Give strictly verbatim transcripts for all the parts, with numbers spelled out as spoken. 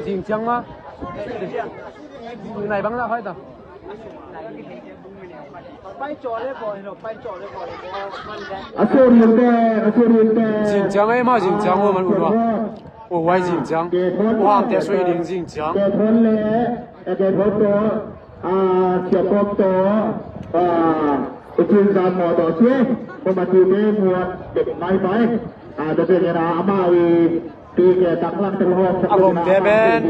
Zing ciang ma. Nai bang la hoi ta. A suri te, a suri te. Zing ciang ei ma, zing ciang ma man un wa. O wai zing ciang. O ham te sui ding zing ciang. Ke thon le, ke thon to. A, sia pok to. A, ucin zan mo to sia. Ko ma ti te mo dek mai mai. A, da te na ama i. A vom te pen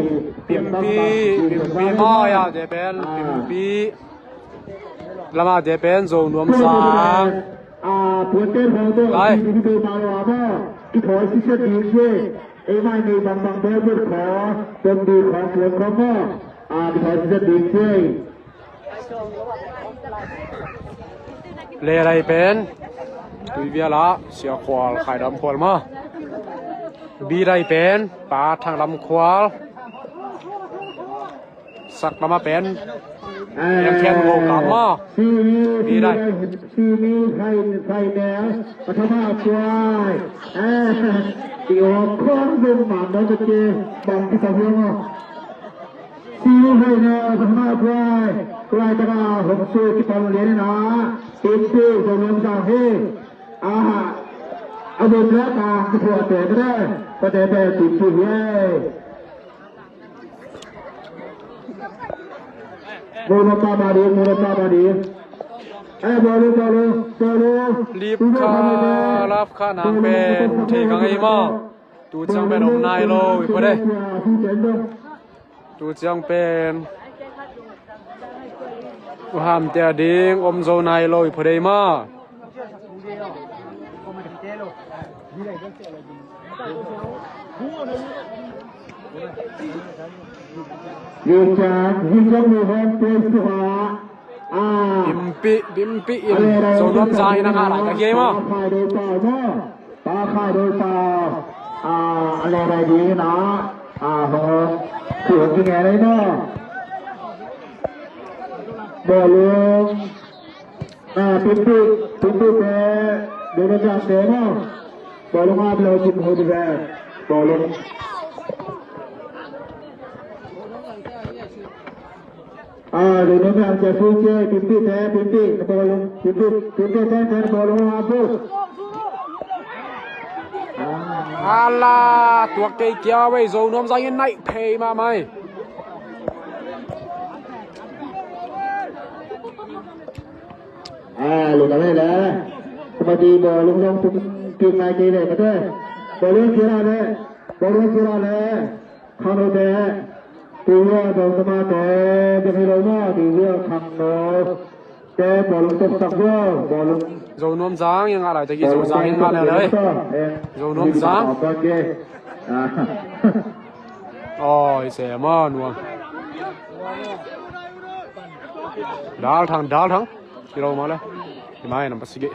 Pimpi, Pimpi maw, a te pen Pimpi. Lama te pen Zo Nuam Sang. Lai. Le lai pen Tuivial ah Sia Khual, Khai Dam Khual maw. Bi lai pen Pa Thang Lam Khual. Sak lama pen Yang Khen Ngo Kam maw. Bi lai. Simi khai khai ne. Pathama kuai. Eh, ti ong khong zong man no ke bang ti sa hiong. Siu hei na, sama kuai, kuai taka hong su ki pang lian na, Pimpi Zo Nuam Sang hi. Aha, a bom la ka, ki thua te te, ka te te Pimpi hi. Mulu pa ba di, mulu pa ba di. Eh, bolu, bolu, bolu. Lip kha, lap kha nang pen, thei kang ei maw. Tu ciang pen om nai lo i pha dei. Tu ciang pen u ham te a ding om zo nai lo i pha dei maw. Yu ciang, yu ciang mi hong pui su ha. Pimpi, Pimpi in Zo Nuam Sang in a ngah lai ka game ah. Pa khai doi pau. A, a le dai ding na. A, hong hong. Khu hong ki nge dai no. Bawlung. A, Pimpi, Pimpi te. Doi dai dang te no. Bawlung a blo kim hu di ve. Bawlung. A, Zo Nuam Sang cia su cia, Pimpi te, Pimpi, na bawlung, Pimpi, Pimpi te, te na bawlung a bu. Ala, tuak kei kia wei, Zo Nuam Sang in naih phei mahmah ei. A, lu ka le le. Kuma di bawlung dong tum, tum nai kei le, ka te. Bawlung kira le, bawlung kira le. Khangno te, tuia Zo tama te, ding hi lo maw, tuia Khangno te, bawlung tawpsak zo, bawlung. Zo Nuam Sang, i ngah laitak hi Zo Sang, i ngah laitak hi. Zo Nuam Sang. Aw, i se maw, nuam. Dal Thang, Dal Thang. Hi lo maw le. Hi mai nam pasigi.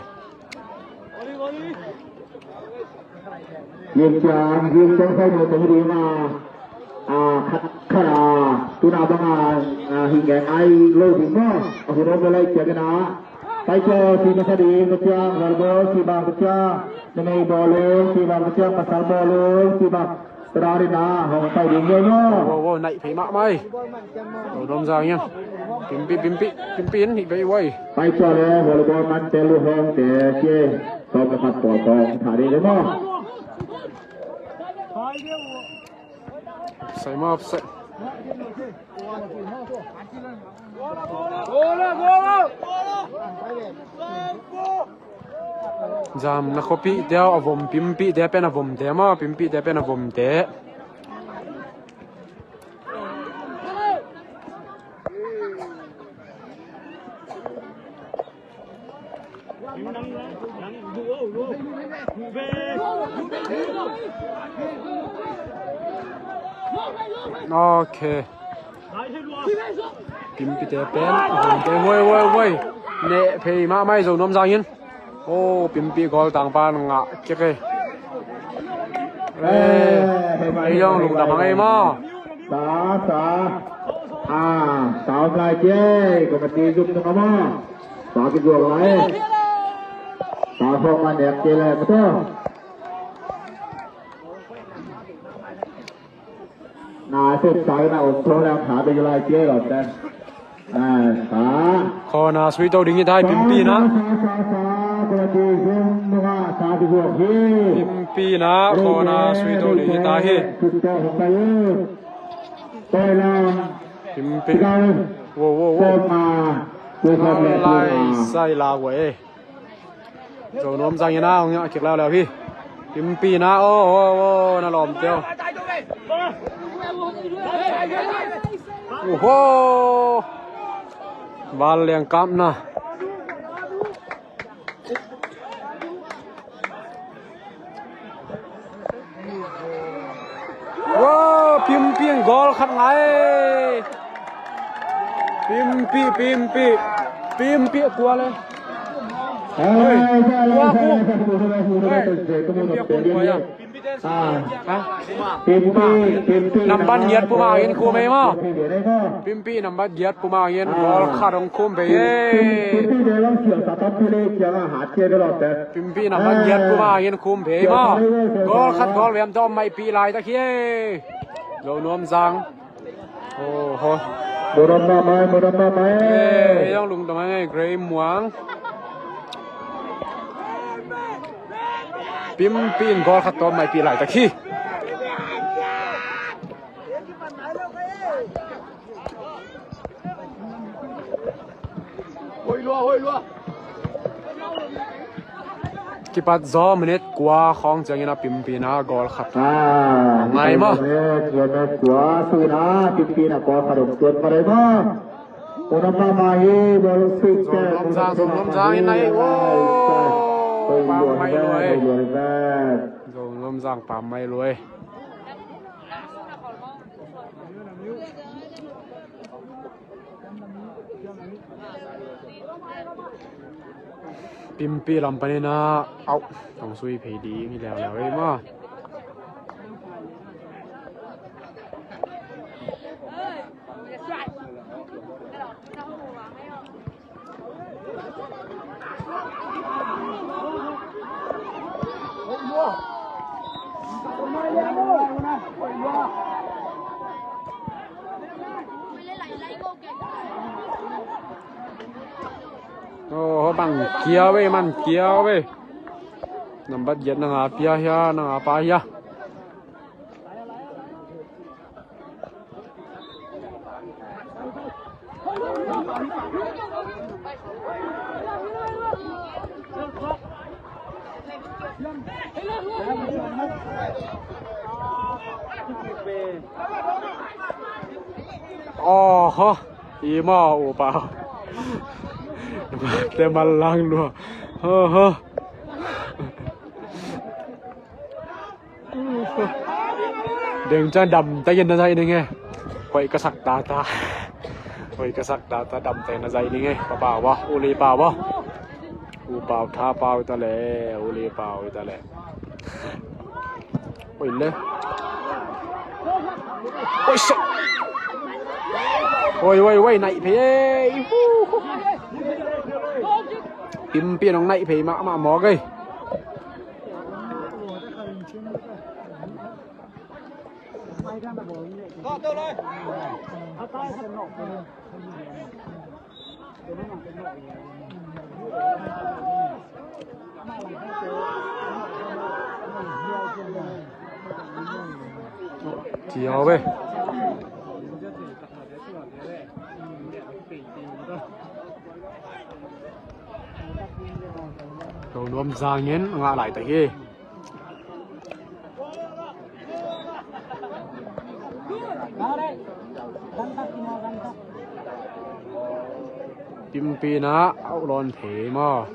Yin ciang, yin ciang sai mo tong ding a, a, khat, khat a, tuna bang a, a, hi ngai ngai lo ding maw, a, hu dong lai ciang na. Pai ciang, si masa ding, ka ciang, hal bo, si bang ka ciang, na nei bo lo, si bang ka ciang, pasal bo lo, si bang, tara ri na, hong pai ding maw. Wow, wow, naih phei mahmah ei. Zo Nuam Sang in. Pimpi, Pimpi, Pimpi in, hi bei wai. Pai ciang le, hal bo man te lu hong te, cie. Sawm le khat pawl kong thah ding le maw? Sai maw, sai. Zam na khuapihte a vom, Pimpihte pen a vomte maw, Pimpihte pen a vomte. Ok. Pimpite pen, Pimpite, huai, huai, huai. Neh phei mahmah ei Zo Nuam Zang in. Oh, Pimpih goal tang pan ngah kik ei. Eh, ei zong lungdam hang ei maw. Sa, sa. Ah, sa om lai kei, committee zum nung a maw. Sa kizuak lai. Sa khawng ma nek kei lai maw. Na sep sa na om tho la kha be lai ke lo ta. A, sa. Khawna sui to ding hi ta hi, Pimpi na. Sa, sa, sa, sa, ko ti zum nga sa di zuak hi. Pimpi na khawna sui to ding hi ta hi. Sui to hong pai hi. Toi lang. Pimpi. Wow, wow, wow. Koma. Lai sai la wa e. Zo Nuam Zang in a hong a kik leuleu hi. Pimpi na, aw, aw, aw, na lawm teo. Uho. Val Liang kap na. Wow, Pimpi in goal khat ngai. Pimpi, Pimpi, Pimpi a kua le. Oi, kua khu. Oi, Pimpi a kua kua ya. Ha? Pimpi, Pimpi. Nambat giat puma in khu mei ma. Pimpi nambat giat puma in goal khat hong khum bei e. Pimpi nambat giat puma in khum bei ma. Goal khat goal vem tawm mai pi lai ta khi e. Zo Nuam Zang. Oho. Muram ma mai, muram ma mai. Eh, yong lung tawm mai Grey Muang. Pimpi in goal khat tawm mai pi lai ta khi. Kipat zaw minute kua khawng ciangin a Pimpi na goal khat. Ah, ngai ma. Minute kua suna Pimpi na goal khat hong tuat ma dai ma. Unam ma ma hi, ball six. Zo Nuam Zang, Zo Nuam Zang in nai. Oh, pam mai luai. Zo Nuam Zang pam mai luai. Pimpi lam panin a, au, hong sui phei ding hi leuleu ei maw. Aw, bang kia ve, man kia ve. Nambat giat na nga pia hia, na nga pa hia. Oho, i maw upa. Te mal lang lua. Oho. Deng ciang dam ta in na zai ding e. Hoih ka sak ta ta. Hoih ka sak ta ta, dam ta in na zai ding e. Pa pau ba, u li pau ba. U pau tha pau ta le, u li pau ta le. Hoih le. Hoih sa. Hoih, hoih, hoih, naih phei e. Pimpi nong naih phei mah mah mawk e. Ci hau ve. Zo Nuam Zang in ngah lai ta hi. Pimpi na au lawn phei maw.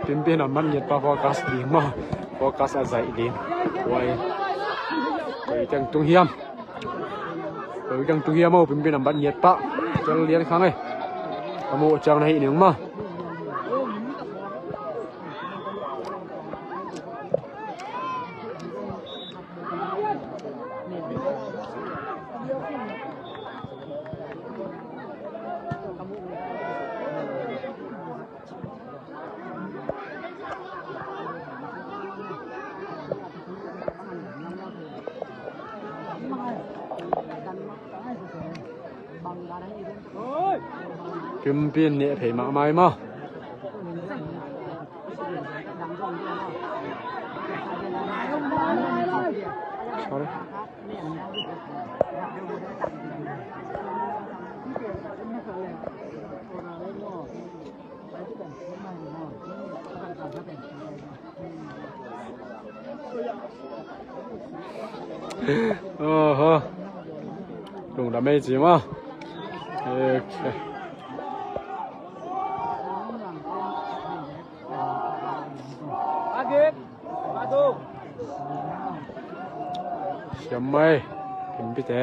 Pimpi na man ngiat pa focus ding maw. Focus a zaih ding. Wai. Koi teng tung hiam. Koi teng tung hiam maw, Pimpi na man ngiat pa. Tel lian khang e. Ka muh ciang na hih ning maw. Pimpin neh phei mahmah hi maw. Sorry. Oho. Lungdam ei ci maw. Ok. Siam mai. Pimpite.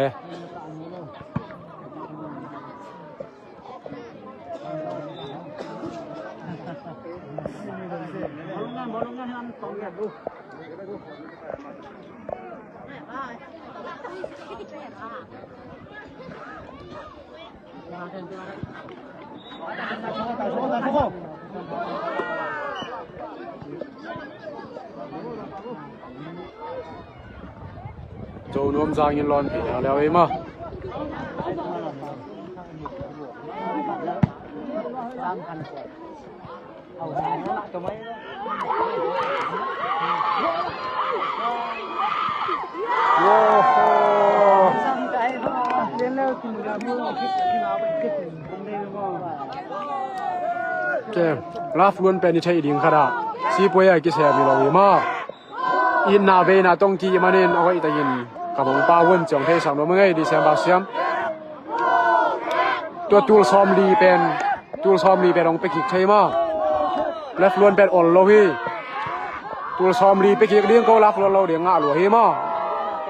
Zo Nuam Zang in lawn phei leuleu ei maw. Kem, lafluan pen i theih ding khat ah sipuai a kisem hi lo hi maw. Itna veina tawng ci manin a hoih takin ka mong pa vun ciong thei sak nuam ngei December siam. Tua tul sawmli pen, tul sawmli pen hong pia kik thei maw. Lafluan pen ol lo hi. Tul sawmli pia kik ding ko, lafluan lo ding ngah lua hi maw.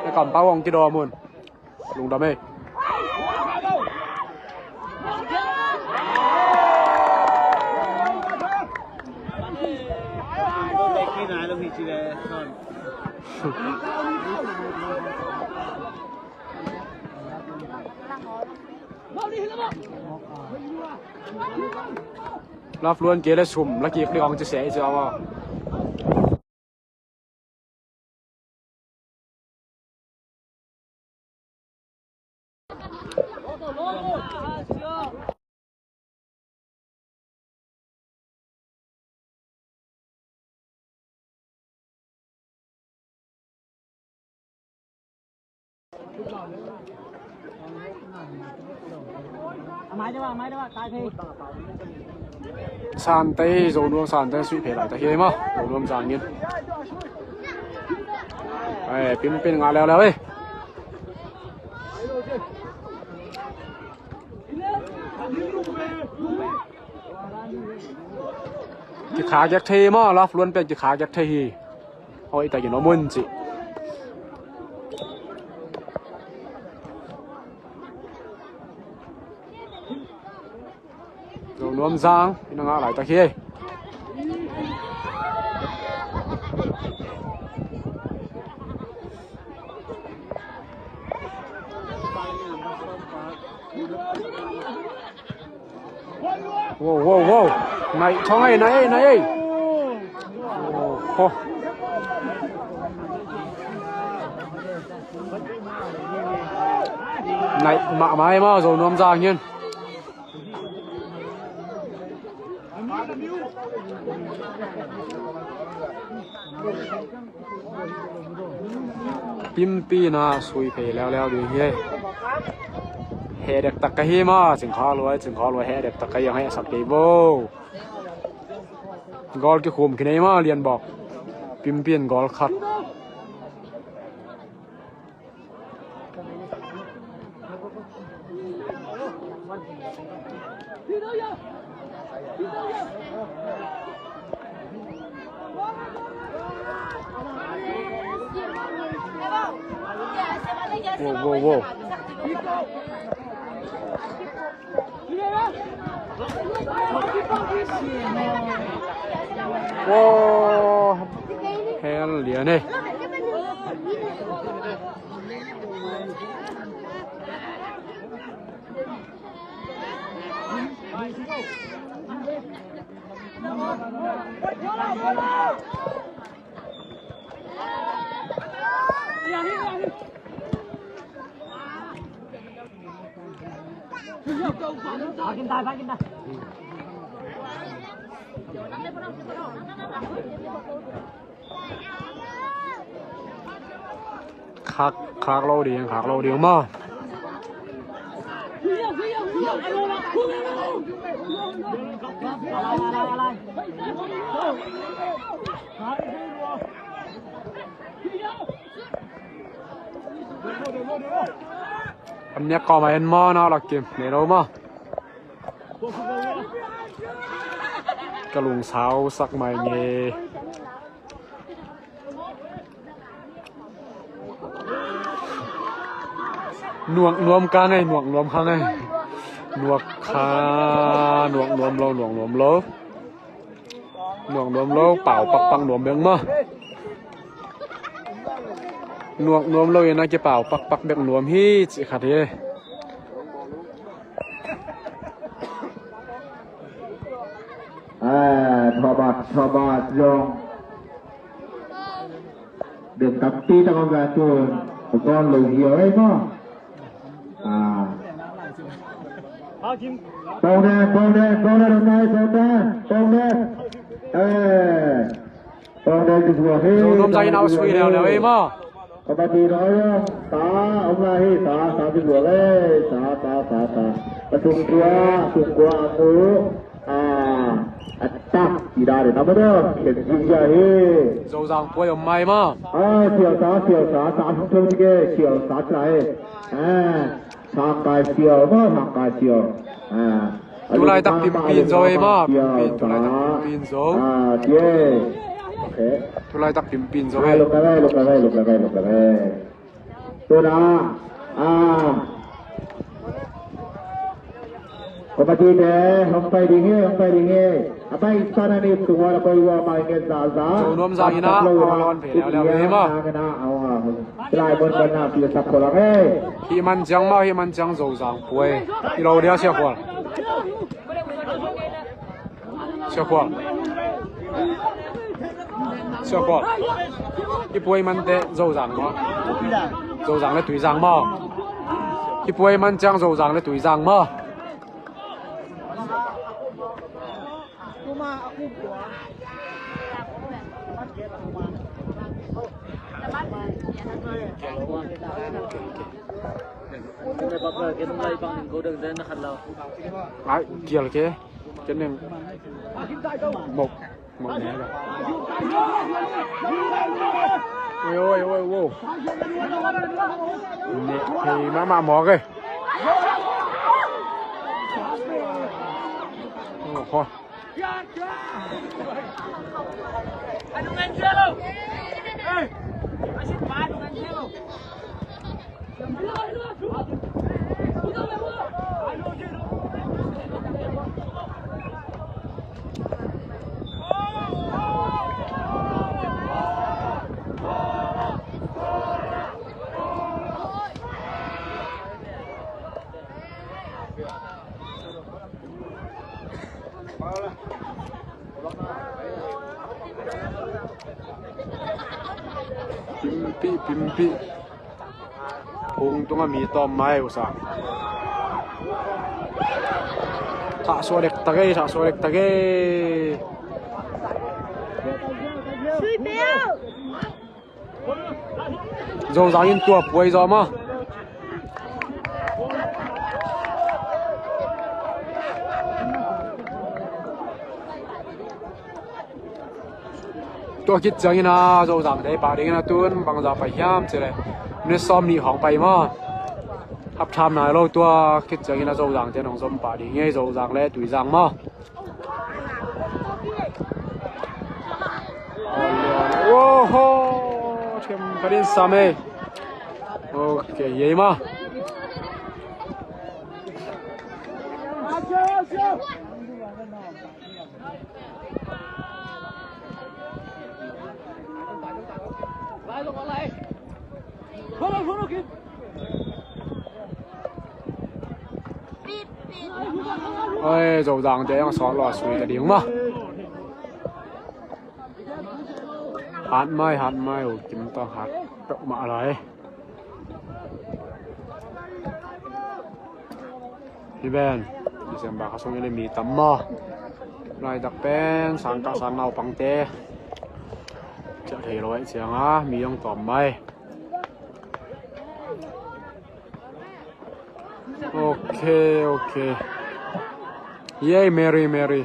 Na kampau hong kidawm un. Lungdam ei. Lafluan kei le sum la kik ding hong ci sia i ci a maw. Sante, Zo Nuam Sante suih phei laitak hi ei maw, Zo Nuam Zang in. Ai, Pimpin ngah leuleu ei. Kikha kek thei maw, lafluan pen kikha kek thei hi. Hoih takin om un ci. Zo Nuam Zang in a ngah laitak hi. Wow, wow, wow. Naih thong ei, naih ei, naih ei. Oho. Naih mahmah ei maw, Zo Nuam Zang in. Pimpin a sui phei leuleu ding hi. Heh dektak ka hi maw, Cing Khua Luai, Cing Khua Luai heh dektak ka hi, hong hehsak kei vo. Goal kikhum khin ei maw, Lian Bawk. Pimpin goal khat. Wow, wow, wow. Wow, hell lian ei. Khak, khak lo ding, khak lo ding maw. An nek kawm a en maw, na lak kim ne lo maw. Ka lungsau sak mai nge. Nuak nuam ka ngai, nuak nuam ka ngai. Nuak kha, nuak nuam lo, nuak nuam lo. Nuak nuam lo, pau pakpak nuam bek maw. Nuak nuam lo in a kipau pakpak bek nuam hi cih khat hi. Eh, Thomas, Thomas zong. Ding tampi tak om ve tun. Om nawn lo hi ei maw. Ah. Pong dek, pong dek, pong dek, pong dek, pong dek. Eh. Pong dek kisuak hi. Zo nuam zangin a sui leuleu ei maw. Committee no zong sa om lai hi, sa, sa kisuak ei, sa, sa, sa, sa. A sungkua, sungkua a mu. Ah, a tak, tidak ada nama dah. Khen jia hi. Zozang puai om mai maw. Ah, siau sa, siau sa, sa sung sung ke, siau sa try. Ah, sangkai siau maw, sangkai siau. Ah, tulaitak pimpin zo ei maw, pimpin, tulaitak pimpin zo. Ah, tie. Okay. Tulaitak pimpin zo ei. Luk lak ei, luk lak ei, luk lak ei, luk lak ei. Tuna, ah. Committee te, hong pai ding hi, hong pai ding hi. A pai sana ni tua la koi wa mai ngen za za. Zo nuam zangin a, a lawn phe leuleu hi maw. Lai mun ban na pi sa ko la nge. Hih man ciang maw, hih man ciang Zozang puai. I lo dia sia ko. Sia Khual. Sia Khual. Hih puai man teh Zozang maw. Zozang le Tuizang maw. Hih puai man ciang Zozang le Tuizang maw. Ai, kial ke. Ken neng mok, mok ne ka. Oi, oi, oi, oi. Ne, hei, mama mok e. Oh, ho. Pimpih, pimpih. Phung tungah mi tawm mai uh sa. Thah suah dektak ei, thah suah dektak ei. Zozang in tua puai zaw maw. Tua khit ciangin a Zozang te pah dingin a tun bangzah pai hiam cih leh minute sawm nih hong pai maw. Half time nai lo, tua khit ciangin a Zozang te nong zom pah ding hi, Zozang le Tuizang maw. Oho, thiam ka din sam e. Ok, yei ma. Oi, Zozang te ang sawt lo a sui ta ding ma. Hat mai, hat mai, o kim ta hat peuh mah lai. Hi ven, December kha sung in mi tam maw? Laitak pen sang kah sang naupangte ciah thei lo ahih cianga mi hong tawm mai. Ok, ok. Yay, Mary, Mary.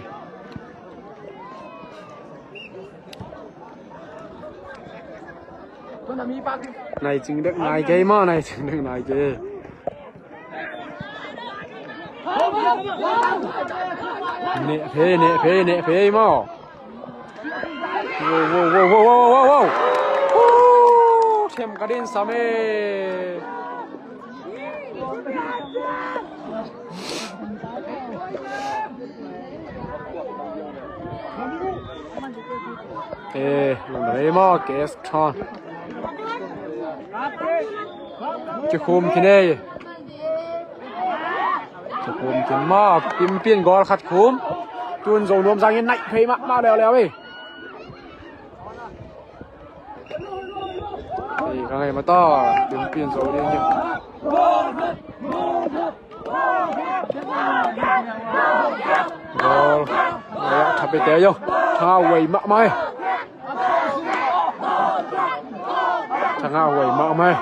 Nai cing dek nai kei maw, nai cing dek nai kei. Neh phei, neh phei, neh phei maw. Wow, wow, wow. Uh, them ka din sam e. Eh, lungdam ei maw, K S Thon. Kikhum khin ei. Kikhum khin maw, Pimpi in goal khat khum. Tun Zo Nuam Zang in naih phei mahmah leuleu ei. Ei, ka ngai mata, Pimpi in zo ding hi. Goal. Goal. Tha pei te yo. Tha wei mahmah ei. Tha nga wei mahmah ei.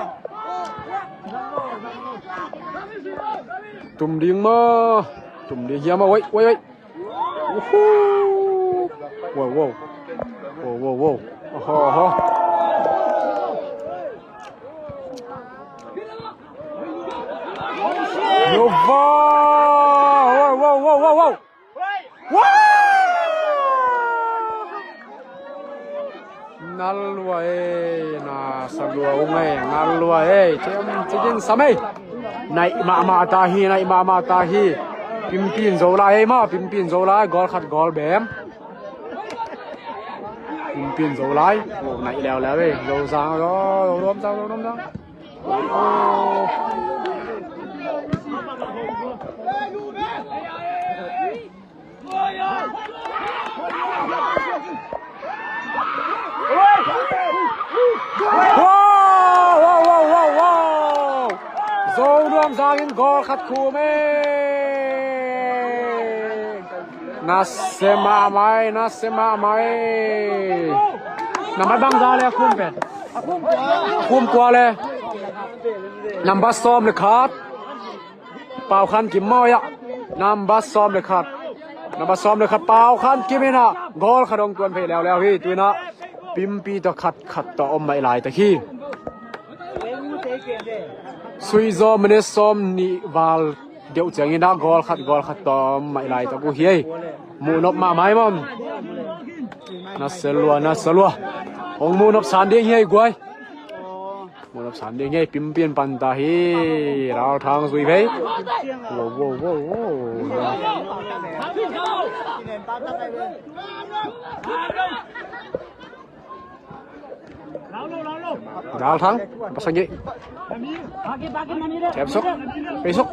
Tum ding maw. Tum ding hiam maw. Wei, wei, wei. Uhu. Wow, wow. Wow, wow, wow. Oho, oho. Nova. Wow, wow, wow, wow, wow. Wow. Nal lua ei, na sa lua ung ei, nal lua ei, ciam cikin sam ei. Naih mahmah ta hi, naih mahmah ta hi. Pimpi in zo lai ei maw, Pimpi in zo lai, goal khat goal bem. Pimpi in zo lai, oh, naih leuleu ei, Zo Zang, Zo, Zo Nuam Zang, Zo Nuam Zang. Oh. Wow, wow, wow, wow, wow. Zo Nuam Zang in goal khat khum ei. Nasia mahmah ei, nasia mahmah ei. Nambat bangzah le a khum pen? Khum kua le? Nambat sawm le khat. Pau Khan Kim maw ia. Nambat sawm le khat. Nambat sawm le khat Pau Khan Kim in a goal khat hong tuan phei leuleu hi. Tu in a Pimpi tawh khat khat tawh om mah i laitak hi. Sui zaw minute sawm nih val deuh ciangin a goal khat goal khat tawh om mah i laitak uh hi ei. Muhnop mahmah ei maw. Nasia lua, nasia lua. Hong muhnop san ding hi ei guai. Muhnop san ding hi ei, Pimpi in pan ta hi. Ralthang zui phei. Wow, wow, wow, wow. Ralthang, pasang gih. Kep suk, pei suk.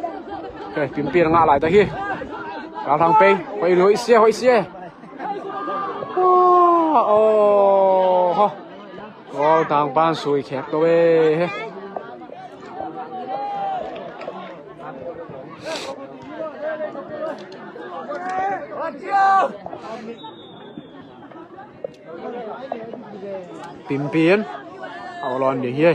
Okay, Pimpi in ngah laitak hi. Ralthang pei, hoih, hoih sia, hoih sia. Ah, oh, ho. Goal tangpan sui khek to e. Pimpi in a lawn ding hi.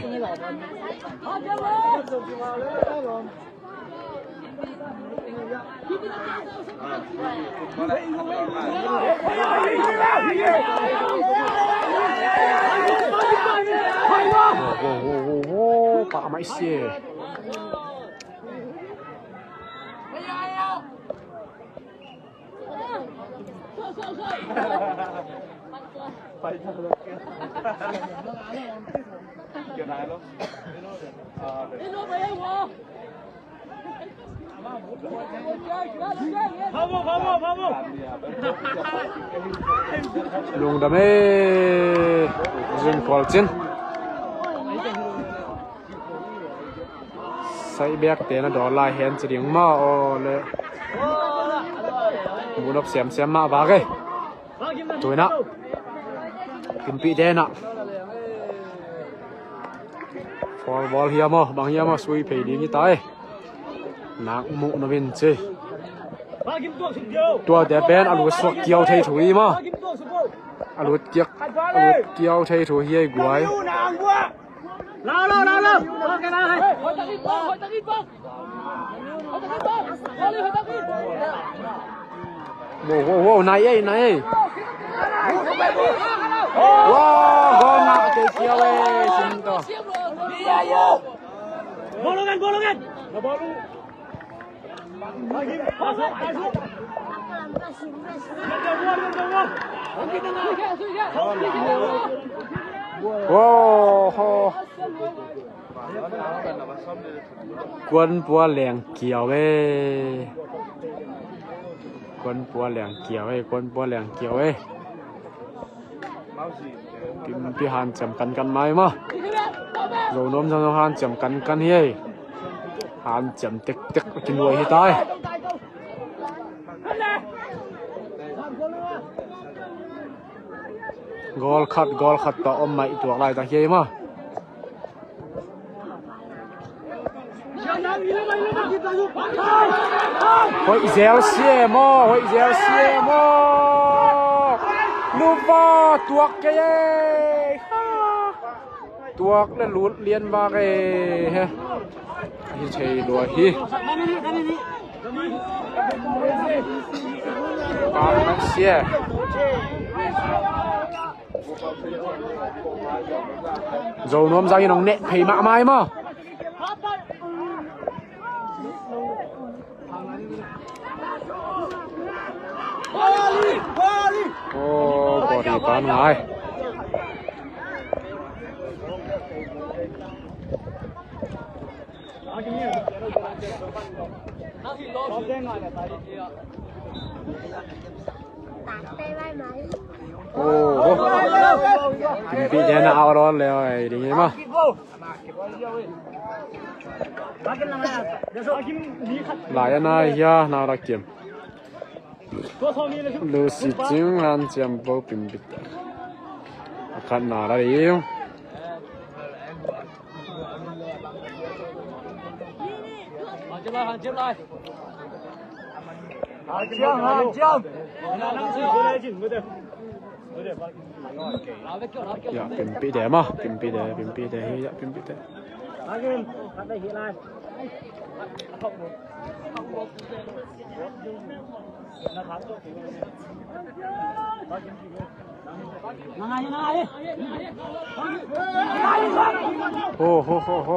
Wo, wo, wo, wo, wo. Pah mai sia. Lungdam e. Zin kual cin. Sai bek te na dawl lai hen ci ding mah aw le. Muhnop siamsiam mah vak e. Tu in ah Pimpih te in ah foul ball hiam aw, bang hiam aw, sui phei ding hi ta e. Nak muh nop in ci. Tuate pen a lut suak kiau thei thu hi maw? A lut kiak, a lut kiau thei thu hi ei guai. Wow, wow, wow, nai ei, nai ei. Wow, goal ngah kei kiau ei, sim tawh. Wow, ho. Kuanpua leng kiau e. Kuanpua leng kiau e, kuanpua leng kiau e. Kimpi hanciam kankan mai maw. Zo nuam zong hanciam kankan hi ei. Hanciam tektek kinuai hi tai. Goal khat, goal khat tawh om mai tuak laitak hi ei maw. Hoih zel sia maw, hoih zel sia maw. Luva tuak kei ei. Tuak le lut lian vak ei he. Hi thei lua hi. Pam sia. Zo nuam zangin hong neh phei mahmah hi maw. Aw, body pan ngai. Oho. Kimpih dia na awal awal leo ai ding ma. Lai ana hia na rakim. Lucy Cing lan ciam bo pimpit. Akan na la ding. Ya, pimpite ma, pimpite, pimpite, ya, pimpite. Ho, ho, ho, ho.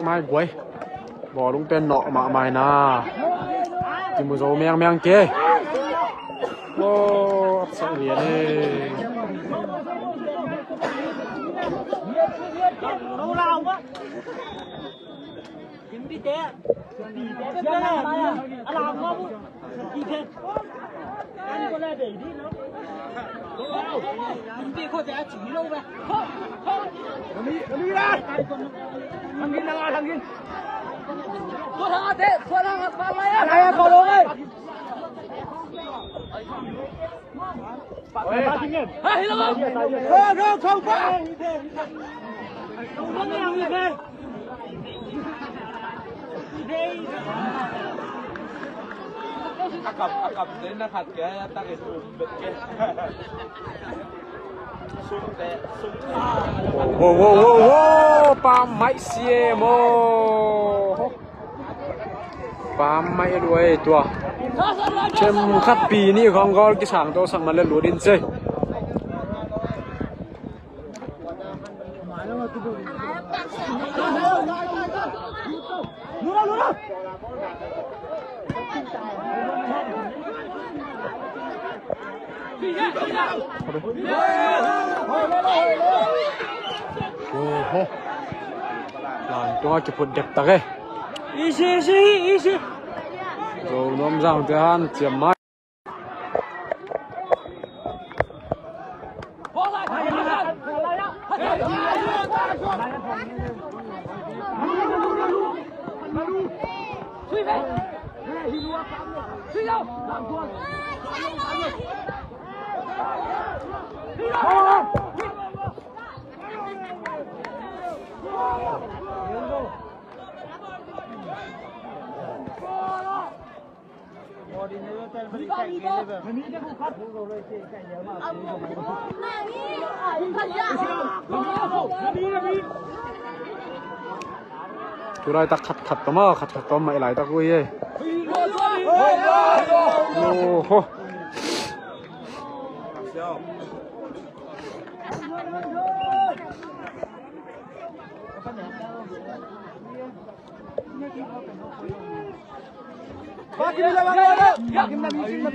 Mai guai. Bawlung pen nawh mahmah na. Kimu zo mengmeng ke. Aw, upset lian e. A kam, a kam te na khat ke, a tak e tu bet ke. Sum te, sum te. Wo, wo, wo, wo, pam mai sia maw. Pam mai a luai tua. Themkhat pi nih khawng goal kisang to sak man le lut in cei. Oho. Lan tunga kiphut dek tak e. Easy, easy, easy. Zo nuam zang te han ciam mai. Tulaitak khatkhat tawm a, khatkhat tawm mah i laitak uh hi ei. Oho.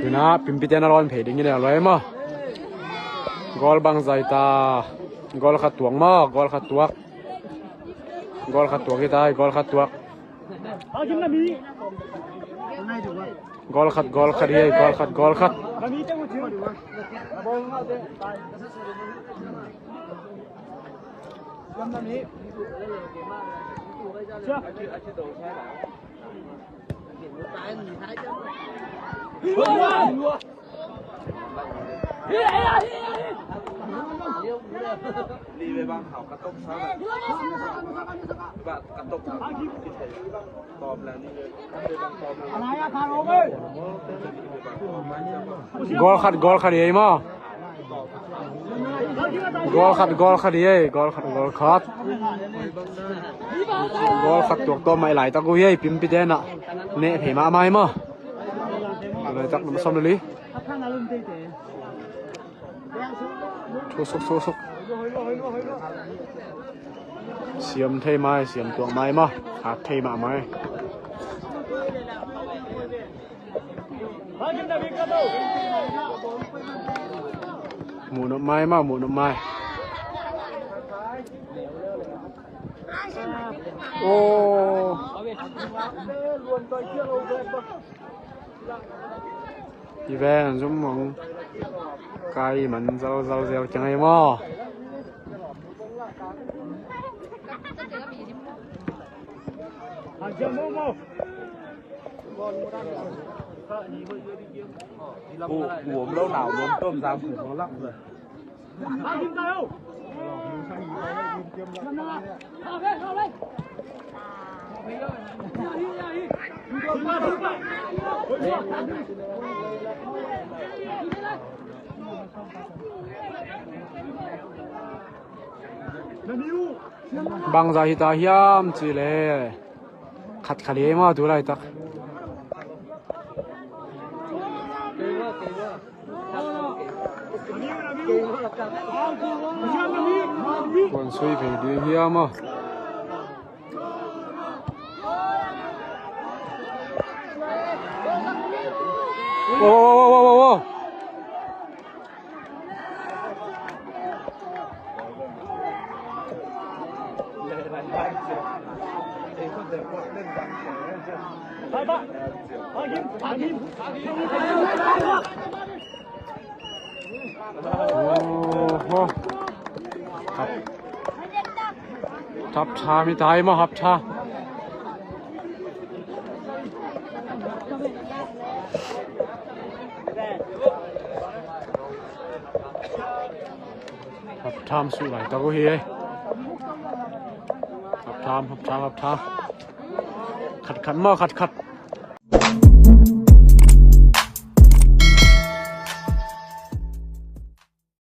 Tuna Pimpite na lawn phei ding hi leh a luai maw. Goal bang zai ta. Goal khat tuak maw, goal khat tuak. Goal khat tuak hi ta, goal khat tuak. Goal khat, goal khat hi, goal khat, goal khat. Goal khat, goal khat hi ei maw. Goal khat, goal khat hi ei, goal khat, goal khat. Goal khat tuak tawm mah i laitak uh hi ei, Pimpite na neh phei mahmah hi maw. A laitak number sawm le li. Thusuk, thusuk. Siam thei mai, siam tuak mai maw. Khak thei mahmah hi. Muh nop mai maw, muh nop mai. Aw. Hi ven, zum mong. Kai man zal zal zel kiang ei maw. Ku, ku om lo nau nuam tuam zam ku lo lak. Bangzah hita hiam cih leh khat khat hi ei maw tu laitak. Kuan sui phei ding hiam maw. Wo, wo, wo. Oho. Hap, hap tham hi ta ei maw, hap tham. Hap tham suh laitak uh hi ei. Hap tham, hap tham, hap tham. Khat khat maw, khat khat.